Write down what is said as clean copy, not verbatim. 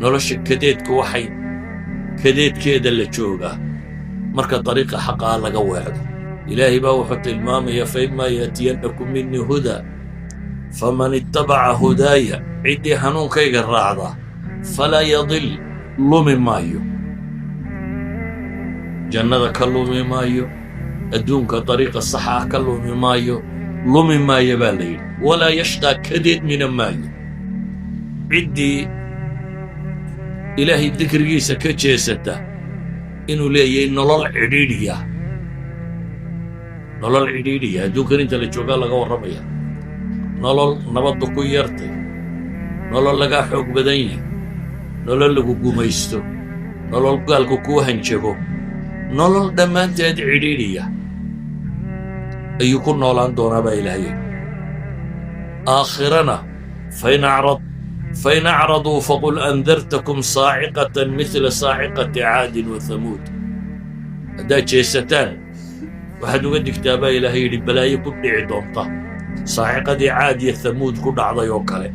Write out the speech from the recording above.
Nolosha kadeedku waxay kadeedkeeda la joogaa marka dariiqa xaqaa laga weecdo. Ilaahay baa wuxuu tilmaamaya: فإما يأتينكم مني هدى فمن اتبع هداي, ciddii hanuunkayga raacda, فلا يضل, lumi maayo, jannada ka lumi maayo, adduunka dariiqa saxa ah ka lumi maayo, lumi maayo baa la yidhi, ولا يشقى, kadeedmina maayo. Ciddii Ilaahay dikrigiisa ka jeesata inuu leeyahay nolol cidhiidhiya, nolol cidhiidhiya. Adduunkan inta la joogaa laga warramaya, nolol nabaddu ku yartay, nolol lagaa xoog badan yahay, nolol lagu gumaysto, nolol gaalku kuu hanjabo, nolol dhammaanteed cidhiidhiya ayuu ku noolaan doonaa baa Ilaahay. Aakhirana فإن أعرضوا فقل أنذرتكم صاعقة مثل صاعقة عاد وثمود. Haddaad jeesataan, waxaad uga digtaa baa Ilaahay yidhi balaayo ku dhici doonta saaciqadii Caad iyo Hamuud ku dhacday oo kale.